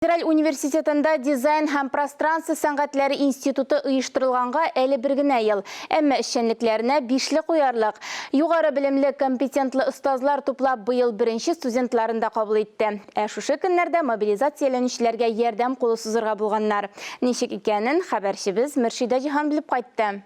Федераль университетында дизайн һәм пространство сәнгатьләре институты оештырылганга әле бер генә ел. Әмма эшчәнлекләренә бишле куярлык. Югары белемле, компетентлы остазлар туплап, быел беренче студентларын да кабул итте. Ә шушы көннәрдә мобилизацияләнүчеләргә ярдәм кулы сузырга булганнар. Ничек икәнен хәбәрчебез Мөршидә Җиһан белеп кайтты.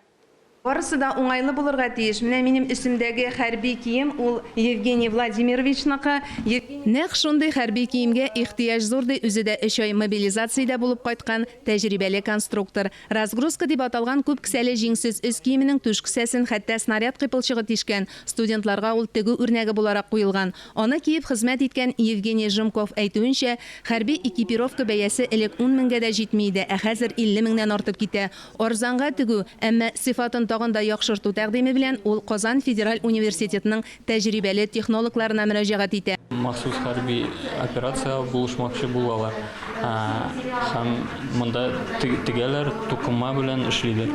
Барысы да уңайлы булырга тиеш. Менә минем өстемдәге хәрби кием, ул Евгений Владимировичныкы. Евгений. Нәкъ шундый хәрби киемгә ихтыяҗ зур, ди үзе дә өч ай мобилизациядә булып кайткан тәҗрибәле конструктор. Разгрузка дип аталган күп кесәле җиңсез өс киеменең түш кесәсен хәтта снаряд кыйпылчыгы тишкән. Студентларга ул тегү үрнәге буларак куелган. Аны киеп хезмәт иткән Евгений Жемков әйтүенчә, хәрби экипировка бәясе элек ун меңгә дә җитми иде, ә хәзер 50 меңнән артып китә. Арзанга тегү, әмма сыйфатын тагын да яхшырту тәкъдиме белән ул Казан федераль университетының тәҗрибәле технологларына мөрәҗәгать итә. Махсус хәрби операциягә булышмакчы булалар һәм монда тегәләр, тукыма белән эшлиләр.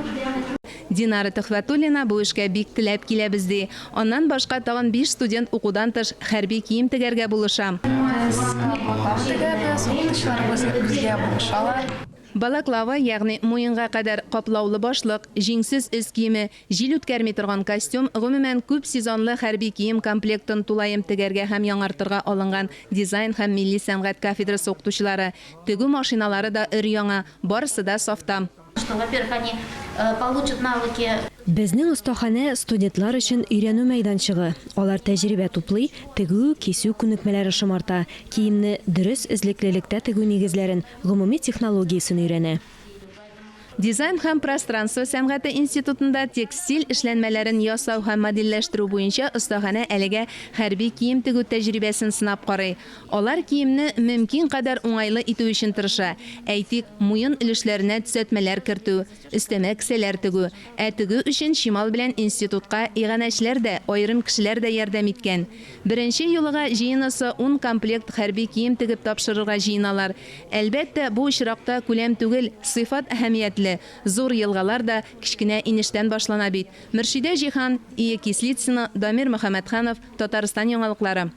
Динара Төхвәтуллина бу эшкә бик теләп киләбез, ди. Аннан башка тагын биш студент укудан тыш хәрби кием тегәргә булыша. Без балаклава тегәбез, укытучыларыбыз безгә булышалар. Балаклава, ягъни муенга кадәр каплаулы башлык, җиңсез өс киеме, җил үткәрми торган костюм, гомумән, күп сезонлы хәрби кием комплектын тулаем тегәргә һәм яңартырга алынган дизайн һәм милли сәнгать кафедрасы укытучылары. Тегү машиналары да өр-яңа, барысы да сафта. Что, во-первых, они получат навыки. Безнең остаханә, студентлар өчен өйрәнү мәйданчыгы. Алар тәҗрибә туплый, тегү, кисү күнекмәләре шомарта, киемне дөрес эзлеклелектә тегү нигезләрен, гомуми технологиясен өйрәнә. Дизайн һәм пространство сәнгате институтында текстиль эшләнмәләрен ясау һәм модельләштерү буенча остаханә әлегә хәрби кием тегү тәҗрибәсен сынап карый. Алар киемне мөмкин кадәр уңайлы итү өчен тырыша, әйтик, муен өлешләренә төзәтмәләр кертү, өстәмә кесәләр тегү. Ә тегү өчен чимал белән институтка иганәчеләр дә, аерым кешеләр дә ярдәм иткән. Беренче юлыга җыенысы ун комплект хәрби кием тегеп тапшырырга җыеналар. Әлбәттә, бу очракта күләм түгел, сыйфат әһәмиятле. Зур елгалар да кечкенә инештән башлана бит. Мөршидә Җиһан, Ия Кислицына, Дамир Мөхәммәтханов, Татарстан яңалыклары.